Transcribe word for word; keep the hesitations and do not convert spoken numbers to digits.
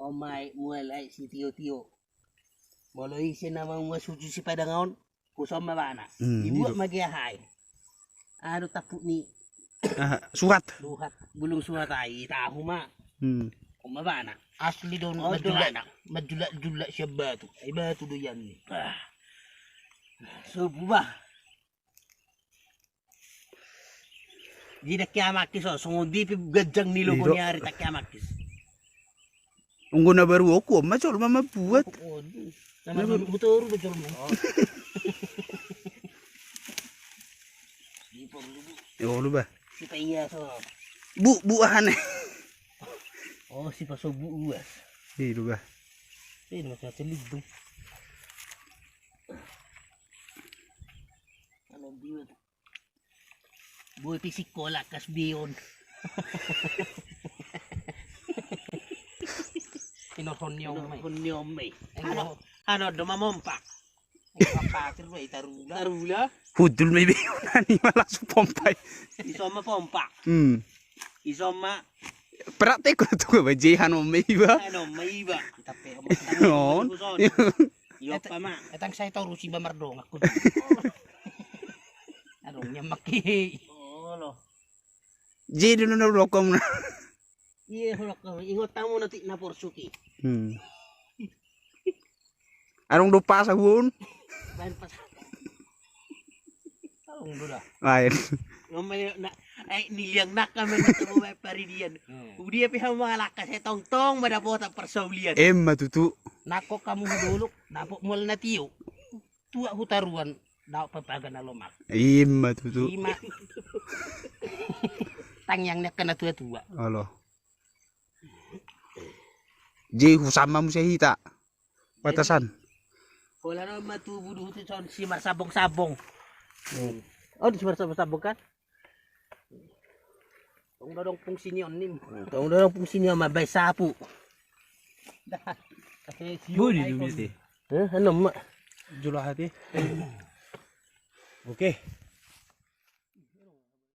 Omai mual ai si tio-tio. Molo ise nama mual suju si padang on, huson ma bana. Hmm, dibuat ma gia hai. Anu tampuk ni. Aha, suhat. Suhat, bulung suhat ai tahu ma. Hmm. Oma bana. Asli don. Oh, majulak. Majulak-julak siap batu. Ai batu do ian ni. Ah. Sobu bah. Jadi kiamakis, oh, songon dia pe ganjang ni logo ni ari tak kiamakis. Unggo na baru oku, oma jolma ma buat. Nama baru buat oru be jolma. Oh. Yo lu bah. Sipa iya so. Bu, bu ahane. Oh, sipa so bu uas. Iya lu bah. Ini masih selidung. Anu biut. Boi pe sikola kas bion. Inorhon ni omai. Inorhon ni omai. Ano, ano do mamompa. Patir do i tarula. Tarula. Hudul me bion ani malas pompa i. Isoma pompa. Hmm. Isoma. Praktek ko tu ba jehan omai ba. Ano mai ba. Kita pe omai. Non. Iyo pa ma. Etang saya toru si ba mardongan ku. Adong nya maki. Oh lo. Jadi nuna lokom na. Iya lokom. Ingot tamu nanti na porsuki. Hmm. Adong do pasa huon. Main pasa. Adong do da. Lain. Ngomel na ai niliang naka men tu mai paridian. Udia pe hau malaka sai tongtong mada bota parsaulian. Emma tutu. Nako kamu dolok, napok mual na tio. Tua hutaruan, daok papaga na lomak. Ima tutu. Ima. Tangiang ni angka na tua-tua. Alo. Jadi husama muse hita. Batasan. Holan on ma tubu duhut son si marsabong-sabong. Oh, di si marsabong-sabong kan? Tong dodong fungsi ni on nim. Tong dodong fungsi ni on ma bai sapu. Budi dunia te. Eh, anu ma. Jolo hati. Oke.